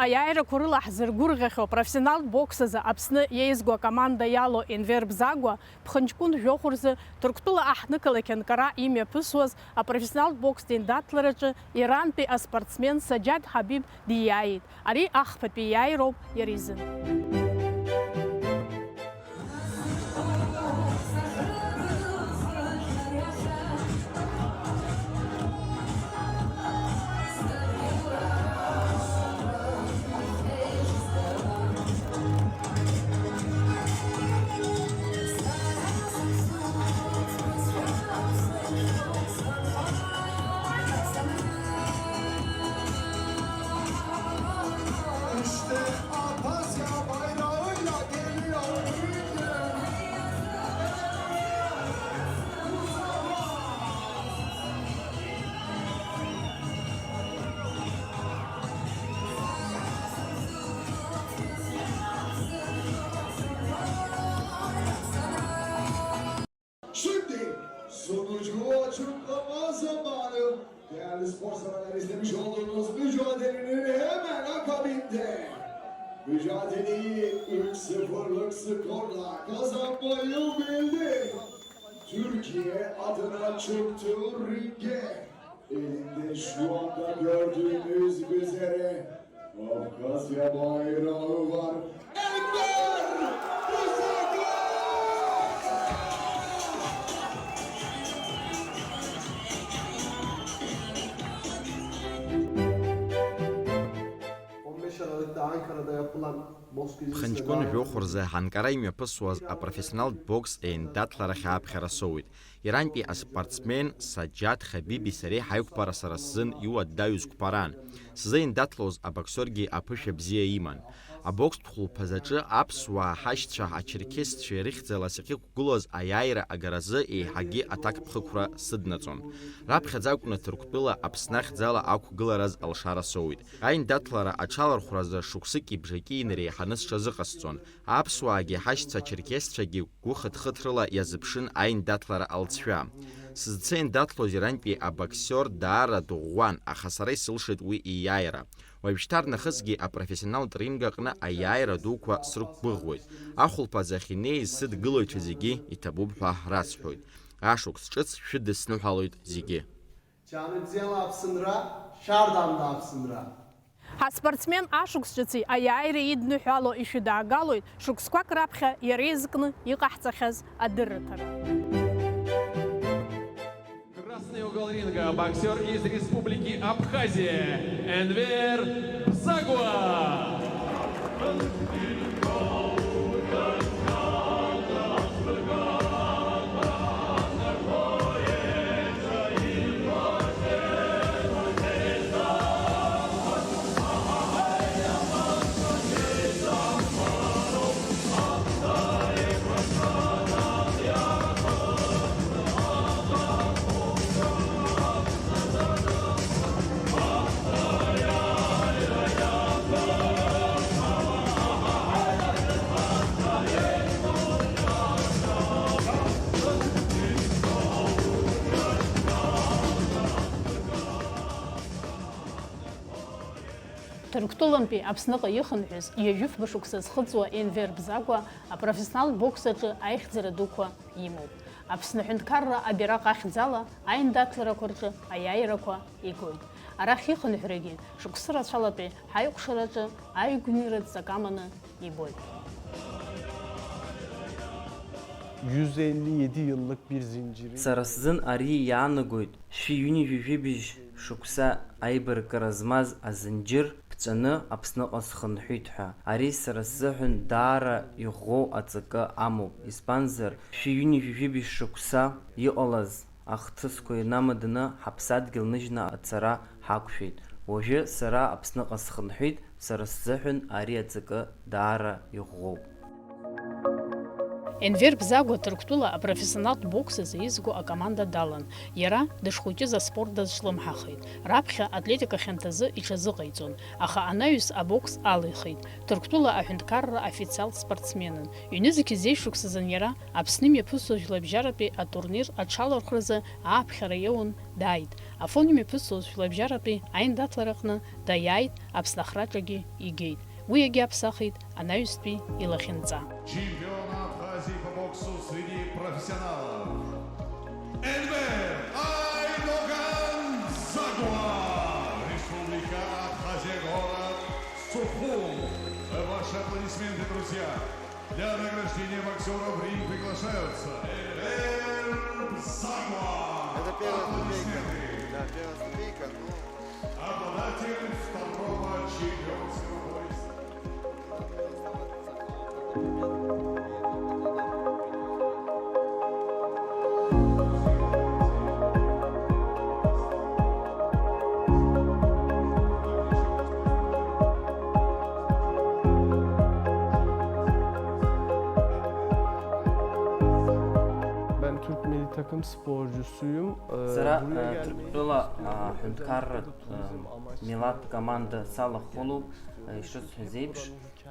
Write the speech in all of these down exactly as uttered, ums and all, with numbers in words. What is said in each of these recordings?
Аиааирақәа рыла ҳзыргәырӷьахьоу апрофессионалтә бокс азы Аԥсны иеизго акоманда иалоу Енвер Бзагәа ԥхынҷкәын жәохә рзы Ҭырқәтәыла аҳҭнықалақь Анкара имҩаԥысуаз апрофессионалтә бокстә еиндаҭлараҿы ирантәи аспортсмен Саџьаҭ Ҳабиб диааит. Ари ахԥатәи иааироуп иара изын. Şimdi sonucu açıklama zamanı. Değerli spor severler, izlemiş olduğunuz mücadelenin hemen akabinde mücadeleyi üç sıfırlık skorla kazanmayı bildi. Türkiye adına çıktı ringe. Elinde şu anda gördüğünüz üzere Kafkasya bayrağı var. Enver Buzaklı! On beş Aralık'ta Ankara'da yapılan Bozkır'ın Ԥхынҷкәын жәохә рзы Анкара имҩаԥысуаз апрофессионалтә бокс еиндаҭларахь ааԥхьара соуит. Ирантәи аспортсмен Саџьаҭ Хабиби сареи ҳаиқәԥара сара сзын иуадаҩыз қәԥаран. Сзеиндаҭлоз абоксиоргьы аԥышәа бзиа иман. Абокстә хәылԥазаҿы аԥсуаа ҳашьцәа ачерқьесцәа ирыхьӡала сахьықәгылоз аиааира агаразы еиҳагьы аҭакԥхықәра сыднаҵон. Раԥхьаӡа акәны Ҭырқәтәыла Аԥсны ахьӡала ақәгылараз алшара соуит. Аиндаҭлара аҽалархәразы шықәсыки бжаки инареиҳаны сҽазыҟасҵон. Аԥсуаагьы ҳашьцәа ачерқьесцәагьы гәыхыҭхыҭрыла иазыԥшын аиндаҭлара алҵшәа. Сызцеиндаҭлоз ирантәи абоксиор даара дыӷәӷәан, аха сара исылшеит уи ииааира. Уажәшьҭа рнахысгьы апрофессионалтә ринг аҟны аиааира дуқәа срықәгәыӷуеит. Ахәылԥазы ахьинеиз сыдгылаҩцәа зегьы иҭабуп ҳәа расҳәоит. Ашықәс ҿыц шәыдысныҳәалоит зегьы. Џьанаҭ бзиала Аԥсынра, шәарҭамда Аԥсынра! Ҳаспортсмен ашықәс ҿыци аиааиреи идныҳәало ишәыдаагалоит, шықәсқәак раԥхьа иара изкны иҟаҳҵахьаз адырраҭара. Красный угол ринга, боксер из Республики Абхазия, Энвер Бзагуа. Ҭырқәтәылантәи Аԥсныҟа ихынҳәыз ҩажәи фба шықәса зхыҵуа Енвер Бзагәа апрофессионалтә бокс аҿы аихьӡара дуқәа имоуп. Аԥсны аҳәынҭқарра абираҟ ахьӡала аиндаҭларақәа рҿы аиааирақәа игоит. Арахь ихынҳәрагьы шықәсы рацәалатәи ҳаиқәшараҿы аигәныратә ҵак аманы ибоит. Yüz elli yedi yıllık bir zinciri. Сара сзын ари иаанагоит шәи ҩынҩажәи жәибжь шықәса аибаркыра змаз азынџьыр ԥҵәаны Аԥсныҟа схынҳәит ҳәа. Ари сара сзыҳәан даара иӷәӷәоу аҵакы амоуп, избанзар, шәи ҩынҩажәи жәибжь шықәса иҟалаз ахҭысқәа инамаданы ҳаԥсадгьыл ныжьны ацара ҳақәшәеит. Уажәы сара Аԥсныҟа схынҳәит, сара сзыҳәан ари аҵакы даара иӷәӷәоуп. Енвер Бзагәа Ҭырқәтәыла апрофессионалтә бокс азы изго акоманда далан. Иара дышхәыҷыз аспорт дазҿлымҳахеит. Раԥхьа атлетика хьанҭазы иҽазыҟаиҵон, аха анаҩс абокс алихит. Ҭырқәтәыла аҳәынҭқарра официалтә спортсменын. Ҩнызқьи зежә шықәсазын иара Аԥсны имҩаԥысуаз жәларбжьаратәи атурнир аҽалархәразы ааԥхьара иоун дааит. Афон имҩаԥысуаз жәларбжьаратәи аиндаҭлараҟны даиааит, Аԥсны ахраҿагьы игеит. Уи иагьаԥсахит анаҩстәи илахьынҵа. Чемпион Абхазии по боксу среди профессионалов. Энвер Айдоган Загуа, Республика Абхазия, город Сухум. Ваши аплодисменты, друзья. Для награждения боксёра в ринг приглашаются Энвер Загуа. Это первая ступенька. Аплодисменты. Да, первая ступенька, ну. Обладатель второго чемпионского пояса. Ben Türk milli takım sporcusuyum. Ee, Сара, buraya э, gelmeyi Ҭырқәтәыла, э, ҳәынҭқарратә, э, милаҭ команда салахәылоуп, э, ишысҳәаз еиԥш,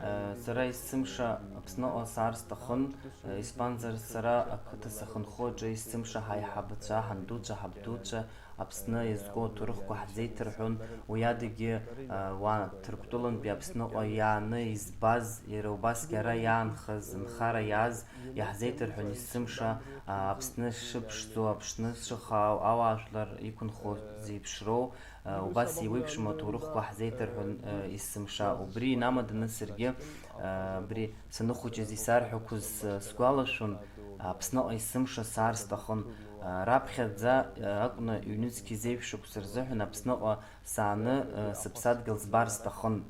э, сара есымша Аԥсныҟа саар сҭахын, э, избанзар, сара ақыҭа сахынхо аҿы есымша ҳаиҳабацәа, ҳандуцәа, ҳабдуцәа, Аԥсны иазку аҭоурыхқәа ҳзеиҭарҳәон, уи адагьы, э, уа Ҭырқәтәылантәи Аԥсныҟа иааны избаз, иара убасгьы ара иаанхаз, нхара иааз, иаҳзеиҭарҳәон есымша, а, Аԥсны шыԥшӡоу, Аԥсны шыхаау, ауаажәлар иқәынхо зеиԥшроу, а, убас еиуеиԥшым аҭоурыхқәа ҳзеиҭарҳәон, а, есымша. Убри инамаданы саргьы, а, абри саныхәыҷыз исарҳәақәоз, а, сгәалашәон, Аԥсныҟа есымша саар сҭахын. А, раԥхьаӡа, а, акәны ҩнызқьи зеижә шықәса рзыҳәан Аԥсныҟа сааны, а, сыԥсадгьыл збар сҭахын.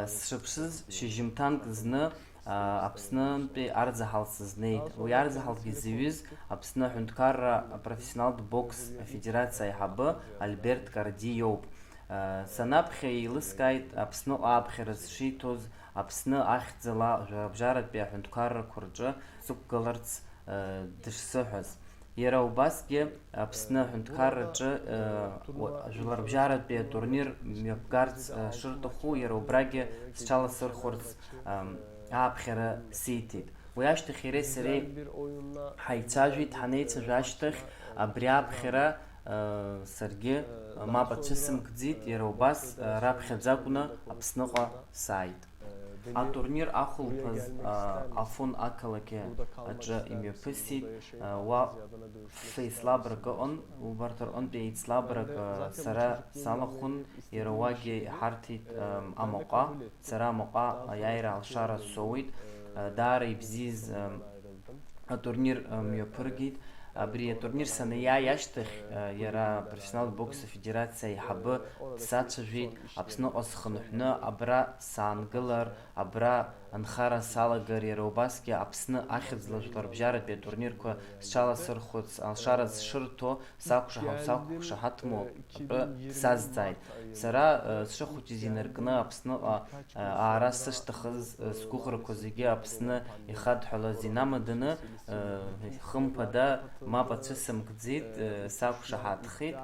Сшыԥшыз, шьыжьымҭанк зны, а, Аԥснынтәи арзаҳал сызнеит. Уи арзаҳалгьы зиҩыз Аԥсны аҳәынҭқарра апрофессионалтә бокс афедерациа аиҳабы Альберт Карди иоуп. А, санаԥхьа еилыскааит Аԥсныҟа аԥхьара зшиҭоз, Аԥсны ахьӡала жәларбжьаратәи аҳәынҭқаррақәа рҿы сықәгыларц, а, дышсыҳәаз. Иара убасгьы Аԥсны аҳәынҭқарраҿы, э, уа-, жәларбжьаратәи атурнир мҩаԥгарц, э, шырҭаху, иара убрагьы сҽаласырхәырц, ам, ааԥхьара сиҭеит. Уи ашьҭахь иареи сареи ҳаицәажәеит, ҳанеицәажәа ашьҭахь абри ааԥхьара, э, саргьы, э, мап ацәысымкӡеит, иара убас, э, раԥхьаӡа акәны Аԥсныҟа сааит. Атурнир ахәылԥаз, а, Афон ақалақьы аҿы имҩаԥысит, а, уа феицлабрак ыҟан, убарҭ рҟынтәи еицлабрак, а, сара салахәын, иара уагьы иҳарҭеит, ам, амаҟа, сара амаҟа аиааира алшара соуит, а, даара ибзиаз, ам, атурнир, а, мҩаԥыргеит. Абри атурнир саниааи ашьҭахь, а, иара апрофессионалтә бокс афедерациа аиҳабы дсацәажәеит, Аԥсныҟа схынҳәны абра саангылар, абра анхара салагар, иара убасгьы Аԥсны ахьӡала жәларбжьаратәи атурнирқәа сҽаласырхәыц, алшара сшырҭо, сақәшаҳау, сақәшаҳаҭму атәы дсазҵааит. Сара, э, сшыхәыҷыз инаркны Аԥсныҟа, э, аара сышҭахыз, э, сгәыӷрақәа зегьы Аԥсны ихадҳәалаз инамаданы, э, хымԥада, мап ацәысымкӡеит, э, сақәшаҳаҭхеит.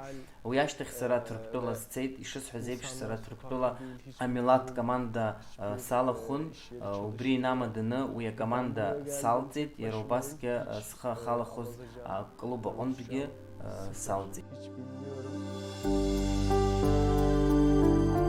Уи ашьҭахь сара Ҭырқәтәыла сцеит, ишысҳәаз еиԥш, сара Ҭырқәтәыла амилаҭ команда, э, салахәын, э, убри инамаданы уи акоманда салҵит, иара убасгьы, э, схы ахалахоз аклуб аҟынтәгьы, э, салҵит.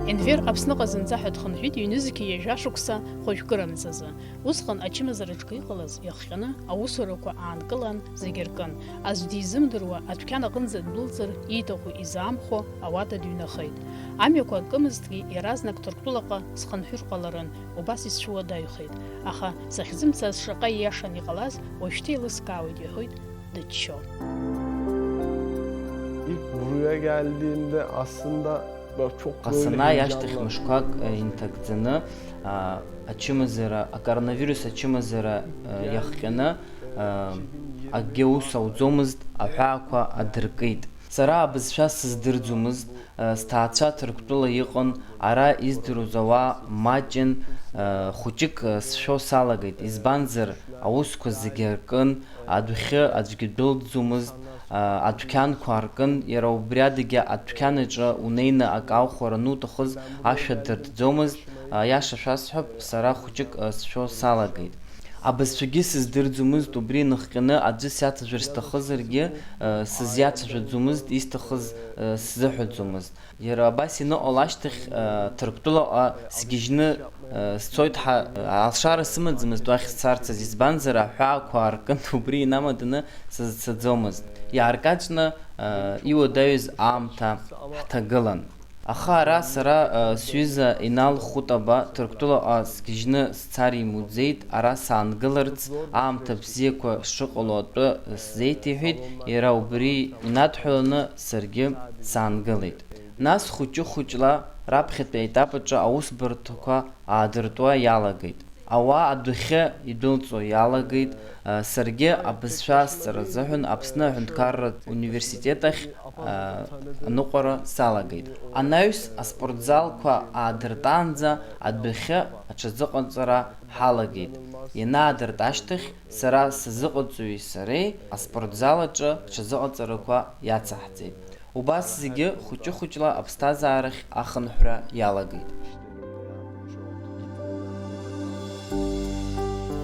Енвер Аԥсныҟа зынӡа ҳәа дхынҳәит ҩнызқьи ҩажәа шықәса хәажәкыранӡазы. Усҟан ачымазара аҿгьы иҟалаз иахҟьаны аусурақәа аанкылан, зегьы ркын. Аӡә дизымдыруа адәқьан аҟынӡа ддәылҵыр, ииҭаху изаамхәо ауада дыҩнахеит. Амҩақәа акымызҭгьы иаразнак Ҭырқәтәылаҟа схынҳәыр ҟаларын, убас исцәуадаҩхеит. Аха сахьзымцаз шаҟа ииашан иҟалаз уажәшьҭа еилыскаауеит, иҳәоит дыччо. İlk buraya geldiğimde aslında böyle çok böyle Ҟасанааи ашьҭахь heyecanlandım. Мышқәак, э, инҭагӡаны, а, ачымазара, акоронавирус ачымазара, э, иахҟьаны, э, акгьы аус ауӡомызт, аҳәаақәа адыркит. Сара абызшәа сыздырӡомызт, э, сҭаацәа Ҭырқәтәыла иҟан, ара издыруаз ауаа маҷын, э, хәыҷык, э, сшәо салагеит, избанзар, Аусқәа зегьы аркын, адәахьы аӡәгьы дәылҵӡомызт, а, адәқьанқәа аркын, иара убри адагьы адәқьан аҿы унеины акы аухәар ануҭахыз, ашәа дыртӡомызт, аиаша шәасҳәап, сара хәыҷык, а, сшәо салагеит. Абызшәагьы сыздырӡомызт, убри инахҟьаны аӡәы сиацәажәар сҭахызаргьы, а, сызиацәажәаӡомызт, исҭахыз, а, сзыҳәаӡомызт. Иара абас ианыҟала ашьҭахь, а, Ҭырқәтәылаҟа сгьежьны, а, сцоит ҳәа, а, алшара сымаӡамызт уахь сцарц азы, избанзар, аҳәаақәа аартын, убри инамаданы сазцаӡомызт. Иааркаҷны, а, иуадаҩыз аамҭа ҳҭагылан. Аха ара сара, а, сҩыза Инал Хәытаба Ҭырқәтәылаҟа сгьежьны сцар имуӡеит, ара саангыларц, аамҭа бзиақәа шыҟало атәы сзеиҭеиҳәеит, иара убри инадҳәаланы саргьы саангылеит. Нас хәыҷы-хәыҷла раԥхьатәи аетап аҿы аусбарҭақәа аадыртуа иалагеит. Ауаа адәахьы идәылҵуа иалагеит, а, саргьы абызшәа азҵара азыҳәан Аԥсны аҳәынҭқарратә университет ахь, а, аныҟәара салагеит. Анаҩс аспортзалқәа аадыртаанӡа адәахьы аҽазыҟаҵара ҳалагеит. Ианаадырт ашьҭахь сара сазыҟаҵаҩи сареи аспортзал аҿы аҽазыҟаҵарақәа иацаҳҵеит. Убас зегьы хәыҷы-хәыҷла аԥсҭазаарахь ахынҳәра иалагеит.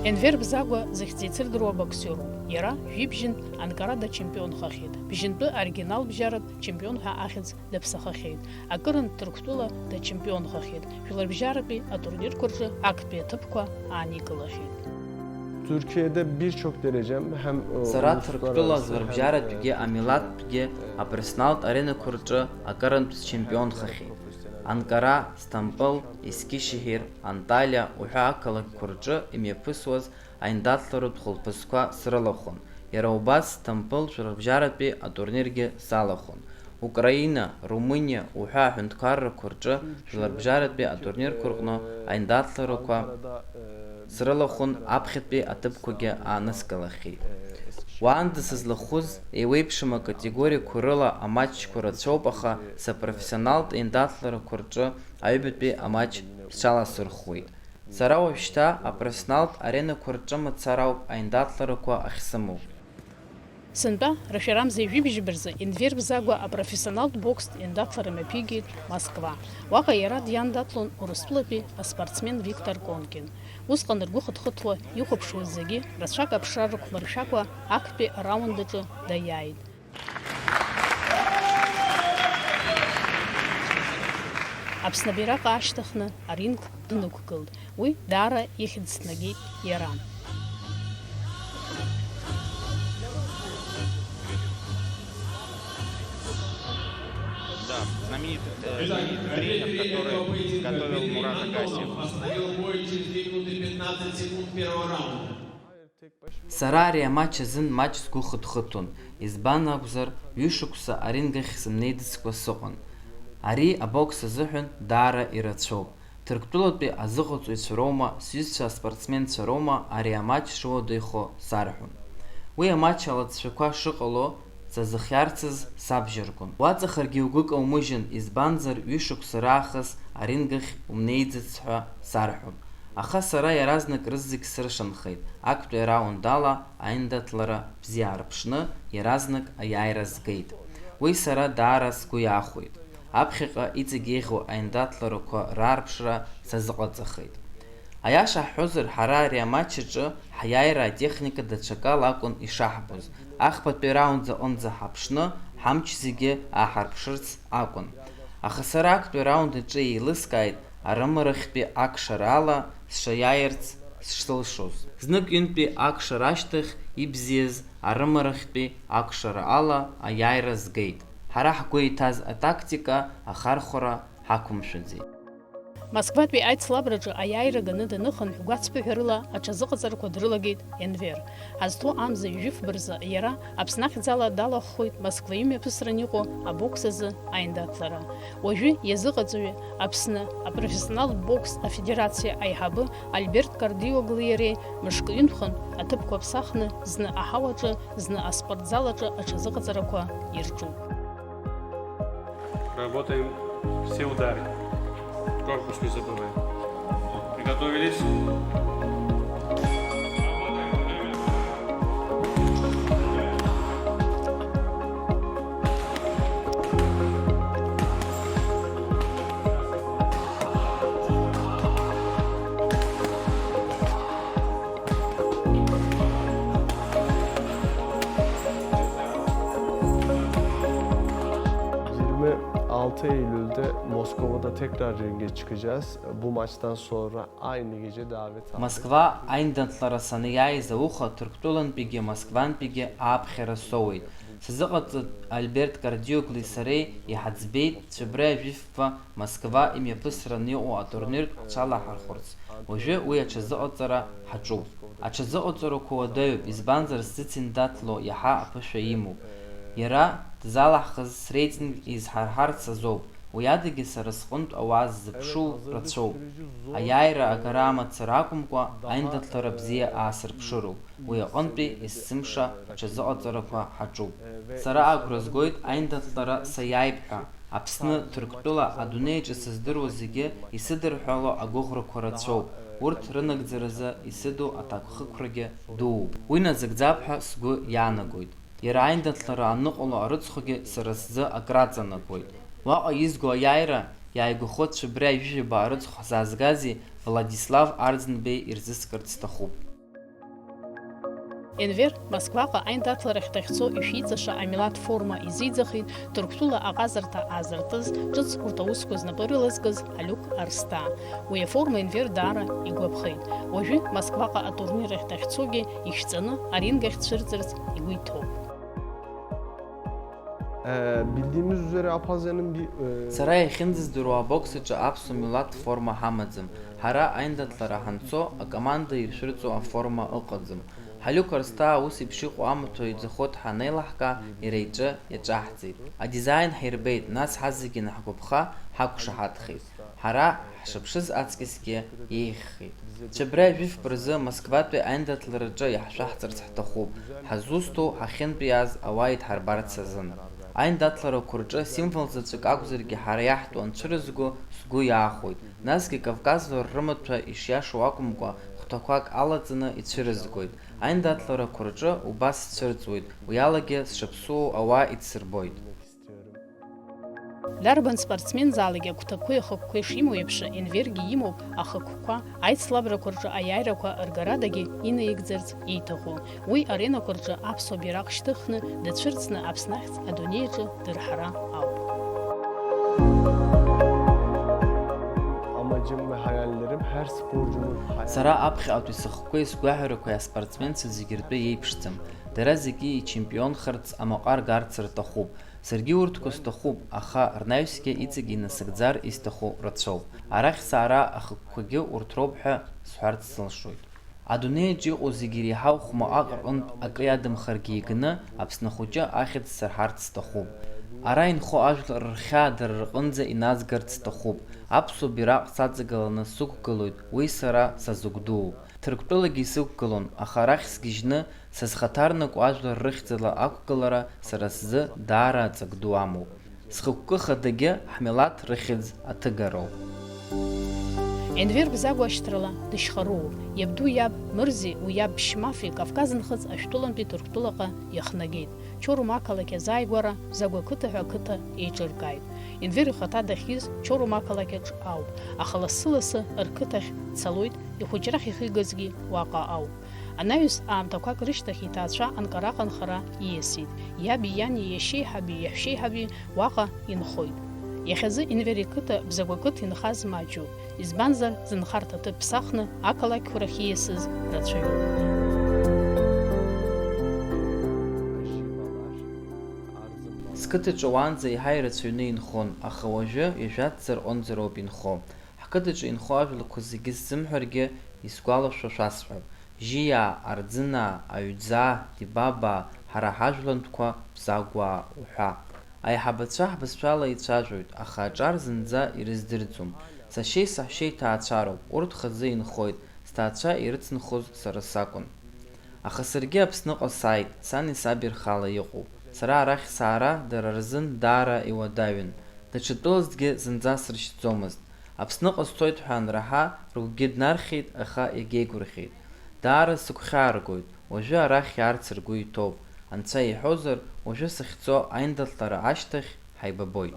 Енвер Бзагәа зыхьӡ еицырдыруа абоксиоруп. Иара жәибжьынтә Анкарада дачемпионхахьеит. Бжьынтәы оригинал бжьаратә чемпион ҳәа ахьӡ даԥсахахьеит. Акырынтә Ҭырқәтәыла дачемпионхахьеит. Жәларбжьаратәи атурнирқәа рҿы актәи аҭыԥқәа ааникылахьеит. Türkiye'de birçok derecem hem, e, Сара uluslararası Ҭырқәтәыла hem, ӡларбжьаратәгьы, e, амилаҭтәгьы апрофессионалтә аренақәа рҿы акырынтә счемпионхахьеит. Анкара, Стамбыл, Ескишеҳир, Анталиа уҳәа ақалақьқәа рҿы имҩаԥысуаз аиндаҭларатә хәылԥазқәа срылахәын. Иара убас Стамбыл жәларбжьаратәи атурниргьы салахәын. Украина, Румыниа уҳәа аҳәынҭқаррақәа рҿы жәларбжьаратәи атурнирқәа рҟны аиндаҭларақәа срылахәын, аԥхьатәи аҭыԥқәагьы ааныскылахьеит. Уаанӡа сызлахәыз еиуеиԥшым акатегориақәа рыла аматчқәа рацәоуп, аха сапрофессионалтә еиндаҭларақәа рҿы аҩбатәи аматч сҽаласырхәуеит. Сара уажәшьҭа апрофессионалтә аренақәа рҿы мацара ауп аиндаҭларақәа ахьсымоу. Сынтәа рашәарамза ҩажәи жәибжь рзы Енвер Бзагәа апрофессионалтә бокстә еиндаҭлара мҩаԥигеит Москва. Уаҟа иара диандаҭлон Урыстәылатәи аспортсмен Виктор Конкин. Усҟан ргәы хыҭхыҭуа ихәаԥшуаз зегьы рацәак аԥшра рықәмыршәакәа актәи араунд аҿы даиааит. Аԥсны абираҟ аашьҭыхны аринг днықәгылт. Уи даара ихьӡ снагеит иара. Да, знаменитый, э, знаменитый тренер, который готовил Мурат Агасиев. Остановил бой через две минуты пятнадцать секунд первого раунда. Сара ари амач азын маҷ сгәы хыҭхыҭон, избан акәзар, ҩышықәса аринг ахь сымнеидыцкәа сыҟан. Ари абокс азыҳәан даара ирацәоуп. Ҭырқәтәылатәи азыҟаҵаҩцәа роума, сҩызцәа аспортсменцәа роума ари амач шуадаҩхо сарҳәон. Уи амач алҵшәақәа шыҟало, сазыхиарцаз сабжьаргон. Уаҵахаргьы угәы каумыжьын, избанзар, ҩышықәса раахыс аринг ахь умнеиӡац ҳәа сарҳәон. Аха сара иаразнак рызегь сыршанхеит, актәи араунд ала аиндаҭлара бзиа аарԥшны, иаразнак аиааира згеит. Уи сара даара сгәы иахәеит. Аԥхьаҟа иҵегь еиӷьу аиндаҭларақәа раарԥшра сазыҟаҵахеит. Аиаша ҳҳәозар, ҳара ари амач аҿы ҳаиааира атехника даҽакала акәын ишаҳбоз. Ахԥатәи араунд аҟынӡа ҳаԥшны, ҳамч зегьы ааҳарԥшырц акәын. Аха сара актәи араунд аҿы еилыскааит, арымарахьтәи акшара ала сшаиааирц шсылшоз. Знык-ҩынтәи акшара ашьҭахь ибзиаз арымарахьтәи акшара ала аиааира згеит. Ҳара ҳгәы иҭаз атактика ахархәара ҳақәымшәаӡеит. Москватәи аицлабраҿы аиааира ганы даныхан, гәацԥыҳәарыла аҽазыҟаҵарақәа дрылагеит Енвер. Ҳазҭоу амза ҩажәи фба рзы иара Аԥсны ахьӡала далахәхоит Москва имҩаԥысран иҟоу абокс азы аиндаҭлара. Уажәы иазыҟаҵаҩы Аԥсны апрофессионалтә бокс афедерациа аиҳабы Альберт Кардиоглы иареи мышкы ҩынтәхан аҭыԥқәа ԥсахны зны аҳауаҿы, зны аспортзал аҿы аҽазыҟаҵарақәа ирҿуп. Работаем все удары. Корпус не забываем. Приготовились. Altı Eylül'de Moskova'da tekrar ringe çıkacağız. Bu maçtan sonra aynı gece davet aldık. Москва аиндаҭлара саниааиз ауха Ҭырқәтәылантәигьы Москвантәигьы ааԥхьара соуеит. Сазыҟаҵатәуп Альберт Кардиогли сареи иҳаӡбеит Цәыбреи Жәифба Москва имҩаԥысран иҟоу атурниртә ҳцәалаҳархәырц. Уажәы уи аҽазыҟаҵара ҳаҿуп. Аҽазыҟаҵарақәа уадаҩуп, избанзар зыциндаҭло иаҳа аԥышәа имоуп. Иара дызлаҳхыз среитинг изҳарҳарц азоуп, уи адагьы сара сҟынтә ауаа ззыԥшу рацәоуп. Аиааира агара амацара акәымкәа, аиндаҭлара бзиа аасырԥшыроуп, уи аҟынтәи есымша аҽазыҟаҵарақәа ҳаҿуп. Сара агәра згоит аиндаҭлара саиааип ҳәа. Аԥсны, Ҭырқәтәыла, адунеи аҿы сыздыруа зегьы исыдырҳәало агәыӷрақәа рацәоуп, урҭ рынагӡаразы исыду аҭакԥхықәрагьы дууп. Уи назыгӡап ҳәа сгәы иаанагоит. Иара аиндаҭлара аныҟало арыцхәгьы сара сзы акраҵанакуеит. Уаҟа изго аиааира иааигәахо Цәыбреи Жәижәаба арыцхә ҳзаазгази Владислав Арӡынбеи ирзыскырц сҭахуп. Енвер Москваҟа аиндаҭларахь дахьцо ишәиҵаша амилаҭ форма изиӡахит Ҭырқәтәыла аҟазарҭа аазыртыз, ҿыц урҭ аусқәа знапы рылазкыз Алиук Арсҭаа. Уи аформа Енвер даара игәаԥхеит. Уажәы Москваҟа атурнир ахь дахьцогьы ишәҵаны аринг ахь дцәырҵырц игәы иҭоуп. Ee, bildiğimiz üzere Apazya'nın bir... e, Сара иахьынӡаздыруа абокс аҿы аԥсуа милаҭ форма ҳамаӡам. Ҳара аиндаҭлара ҳанцо, акоманда иршәырҵо аформа ыҟаӡам. Ҳалиук Арсҭаа ус еиԥш иҟоу амаҭәа иӡахоит ҳанеилаҳкаа, иара иҿы иаҿаҳҵеит. Адизаин ҳирбеит, нас ҳазегьы анаҳгәаԥха, ҳақәшаҳаҭхеит. Ҳара ҳшыԥшыз аҵкьысгьы еиӷьхеит. Цәыбреи Жәифба рзы Москватәи аиндаҭлараҿы иаҳшәаҳҵарц ҳҭахуп, ҳазусҭоу ҳахьынтәиааз ауаа идҳарбарц азын. Аиндаҭларақәа рҿы символ заҵәык акәзаргьы ҳара иаҳтәу анцәырызго сгәы иаахәоит, насгьы Кавказ жәлар рымаҭәа ишиашоу акәымкәа, хәҭақәак алаҵаны ицәырызгоит. Аиндаҭларақәа рҿы убас сцәырҵуеит, уи алагьы сшаԥсуоу ауаа идсырбоит. Дарбан спортсмензаалак агәҭакқәеи ахықәқәеи шимоу еиԥш, Енвергьы имоуп ахықәқәа, аицлабрақәа рҿы аиааирақәа ргарадагьы инаигӡарц ииҭаху. Уи аренақәа рҿы аԥсуа бираҟ шьҭыхны, дацәырҵны Аԥсны ахьӡ адунеи аҿы дырҳара ауп. Amacım ve hayallerim her sporcunun hayali. Сара аԥхьаҟатәи сыхқәеи сгәаҳәарақәеи аспортсменцәа зегьы ртәы иеиԥшӡам. Дара зегьы ичемпионхарц амаҟа ргарц рҭахуп. Саргьы урҭқәа сҭахуп, аха рнаҩсгьы иҵегь инасыгӡар исҭаху рацәоуп. Арахь саара ахықәкқәагьы урҭ роуп ҳәа сҳәарц сылшоит. Адунеиаҿ иҟоу зегьы иреиҳау хәмаҟак рҟынтә акы иадамхаргьы игны, Аԥсны ахәыҷы ахьӡ сырҳарц сҭахуп. Ара инхо ажәлар рхьаа дара рҟынӡа иназгарц сҭахуп. Аԥсуа бираҟ саҵагыланы сықәгылоит, уи сара сазыгәдууп. Ҭырқәтәылагьы исықәгылон, аха арахь сгьежьны, сызхаҭарнаку ажәлар рыхьӡала ақәгылара сара сзы даара аҵак ду амоуп. Схықәкы хадагьы ҳмилаҭ рыхьӡ аҭыгароуп. Енвер Бзагә ашьҭрала дышьхаруоуп. Иабду иаб Мырзи уи иаб Шьмафи Кавказ нхыҵ Ашәтәылантәи Ҭырқәтәылаҟа иахнагеит. Чорума ақалақь азааигәара Бзагә ақыҭа ҳәа ақыҭа еиҿыркааит. Енвер ихаҭа дахьиз Чорума ақалақь аҿы ауп, аха лассы-лассы рқыҭахь дцалоит, ихәыҷрахь ихигазгьы уаҟа ауп. Анаҩс аамҭақәак рышьҭахь иҭаацәа Анкараҟа анхара ииасит. Иаби иани, иашьеиҳаби иаҳәшьеиҳаби уаҟа инхоит. Иахьазы Енвер иқыҭа Бзагә ақыҭа инхаз маҷуп, избанзар, зынхарҭа ҭыԥ ԥсахны ақалақьқәа рахь ииасыз рацәаҩуп. Сқыҭаҿы уаанӡа еиҳа ирацәаҩны инхон, аха уажәы ҩажәа ҭӡа рҟынӡа роуп инхо. Ҳқыҭаҿы инхо ажәлақәа зегьы сзымҳәаргьы, исгәалашәо шәасҳәап. Жьиаа, Арӡынаа, Аҩӡаа, Дибабаа, ҳара ҳажәлантәқәа, Бзагәаа уҳәа. Аиҳабацәа ҳбызшәала еицәажәоит, аха аҿар зынӡа ирыздырӡом. Сашьеи саҳәшьеи ҭаацәароуп, урҭ хазы инхоит, сҭаацәа ирыцынхоз сара сакәын. Аха саргьы Аԥсныҟа сааит, сани саби рхала иҟоуп. Сара арахь саара дара рзын даара иуадаҩын. Даҽа тәылазҭгьы зынӡа срышьҭӡомызт. Аԥсныҟа сцоит ҳәа анраҳа, рыгәгьы днархьит, аха иагьеигәырӷьеит. Даара сыгәхьааргоит, уажәы арахь иаарц ргәы иҭоуп, анцәа иҳәозар, уажәы сахьцо аиндаҭлара ашьҭахь ҳаибабоит.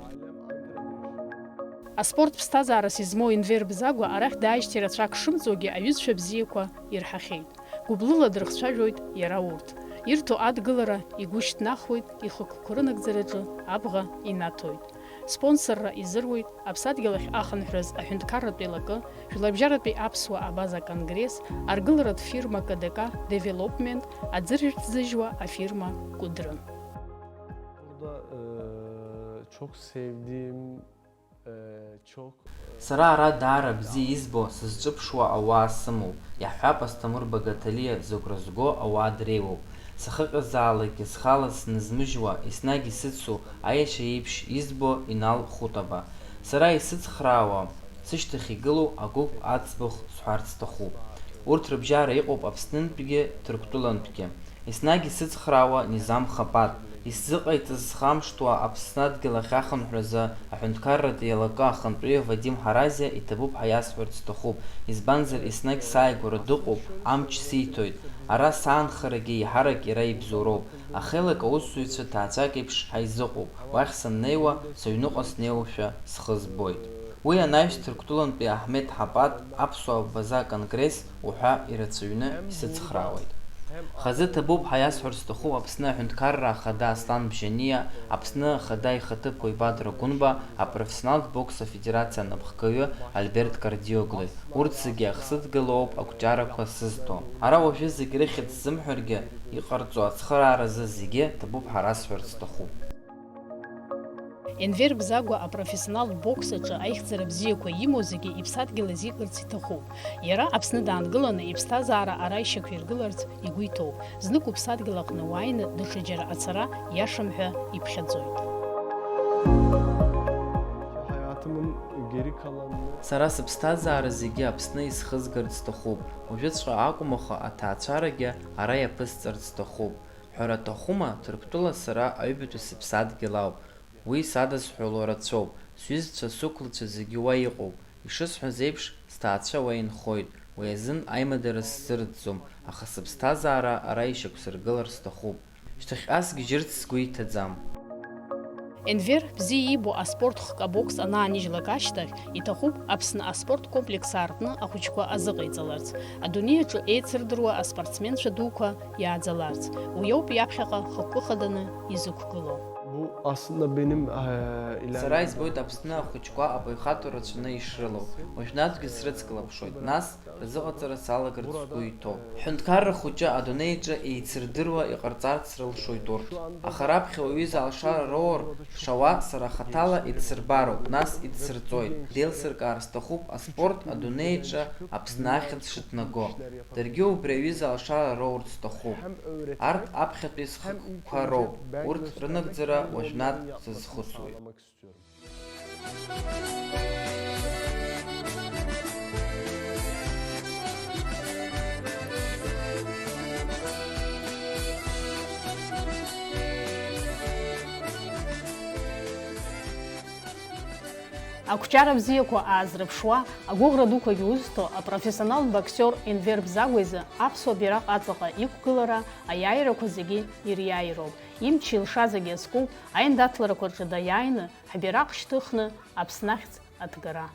Аспорт ԥсҭазаарас измоу Енвер Бзагәа арахь дааижьҭеи рацәак шымҵуагьы аҩызцәа бзиақәа ирҳахьеит. Гәыблыла дрыхцәажәоит иара урҭ. Ирҭо адгылара игәы шьҭнахуеит, ихықәкы рынагӡараҿы абӷа инаҭоит. Спонсорра изыруит Аԥсадгьыл ахь ахынҳәраз аҳәынҭқарратә еилакы, Жәларбжьаратәи аԥсуа абаза конгресс, аргыларатә фирма К Д К Development, аӡырҩаҿ зыжьуа афирма Кәыдры. Burada e, çok sevdiğim, e, çok Сара ара даара бзиа избо, сызҿыԥшуа ауаа сымоуп, иаҳҳәап, Асҭамыр Багаҭалиа зыгәра зго ауаа дреиуоуп. Сахьыҟазаалакгьы схала снызмыжьуа, еснагь исыцу, аиашьа еиԥш избо Инал Хәытаба. Сара исыцхраауа, сышьҭахь игылоу агәыԥ аӡбахә сҳәарц сҭахуп. Урҭ рыбжьара иҟоуп Аԥснынтәгьы Ҭырқәтәылантәгьы. Еснагь исыцхраауа Низам Хапаҭ. Исзыҟаиҵаз схамышҭуа Аԥсны адгьыл ахь ахынҳәразы аҳәынҭқарратә еилакы ахантәаҩы Вадим Ҳаразиа иҭабуп ҳәа иасҳәарц сҭахуп, избанзар, еснагь сааигәара дыҟоуп, амч сиҭоит. Ара саанхарагьы еиҳарак иара ибзоуроуп. Ахеилак аусзуҩцәа ҭаацәак еиԥш ҳаизыҟоуп, уахь саннеиуа, сыҩныҟа снеиуашәа схы збоит. Уи анаҩс Ҭырқәтәылантәи Аҳмеҭ Ҳапаҭ аԥсуа абаза конгресс уҳәа ирацәаҩны исыцхраауеит. Хазы ҭабуп ҳәа иасҳәар сҭахуп Аԥсны Аҳәынҭқарра Ахада Аслан Бжьаниа, Аԥсны Ахада ихаҭыԥуаҩ Бадра Гәынба, апрофессионалтә бокс афедерациа анапхгаҩы Альберт Кардиоглои, урҭ зегьы ахсыдгылоуп ақәҿиарақәа сызҭо. Ара уажәы зегь рыхьӡ сзымҳәаргьы, иҟарҵо ацхырааразы зегьы ҭабуп ҳәа расҳәарц сҭахуп. Енвер Бзагәа апрофессионалтә бокс аҿы аихьӡара бзиақәа имоу зегьы иԥсадгьыл азикырц иҭахуп. Иара Аԥсны даангыланы иԥсҭазаара ара ишьақәиргыларц игәы иҭоуп. Знык уԥсадгьыл аҟны уааины даҽаџьара ацара иашам ҳәа иԥхьаӡоит. Hayatımın geri kalanını Сара сыԥсҭазаара зегьы Аԥсны исхызгарц сҭахуп, уажәыҵәҟьа акәым, аха аҭаацәарагьы ара иаԥысҵарц сҭахуп. Ҳәара аҭахума, Ҭырқәтәыла сара аҩбатәи сыԥсадгьыл ауп. Уи садызҳәало рацәоуп, сҩызцәа, сықәлацәа зегьы уа иҟоуп. Ишысҳәаз еиԥш, сҭаацәа уа инхоит, уи азын аимадара сзырӡӡом, аха сыԥсҭазаара ара ишьақәсыргылар сҭахуп. Шьҭахьҟа сгьежьырц сгәы иҭаӡам. Енвер бзиа иибо аспорт хкы абокс анааныжьлак ашьҭахь, иҭахуп Аԥсны аспорт комплекс аартны ахәыҷқәа азыҟаиҵаларц, адунеи аҿы еицырдыруа аспортсменцәа дуқәа иааӡаларц. Уи ауп иаԥхьаҟа хықәкы хаданы изықәгылоу. Bu aslında benim e, ileride Сара избоит Аԥсны ахәыҷқәа апоихатәра рацәаны ишрылоу. Уажәнатәгьы срыцклаԥшуеит, нас рзыҟаҵара салагарц сгәы иҭоуп. Ҳҳәынҭқарра хәыҷы адунеи аҿы еицырдыруа иҟарҵарц рылшоит урҭ. Аха раԥхьа уаҩы изы алшара роур, шауа сара хаҭала идсырбароуп, нас идсырҵоит. Деилсыркаар сҭахуп аспорт адунеи аҿы Аԥсны ахьӡ шыҭнаго. Даргьы убри аҩыза алшара роурц сҭахуп. Арҭ аԥхьатәи схықәкқәа роуп, урҭ рынагӡара уажәнатә сазхәыцуеит. Ақәҿиара бзиақәа аазрыԥшуа, агәыӷра дуқәагьы узҭо апрофессионалтә боксиор Енвер Бзагәа изы аԥсуа бираҟ аҵаҟа иқәгылара аиааирақәа зегьы ириааироуп. Имч-илша зегьы азкуп, аиндаҭларақәа рҿы даиааины ҳбираҟ шьҭыхны Аԥсны ахьӡ аҭгара.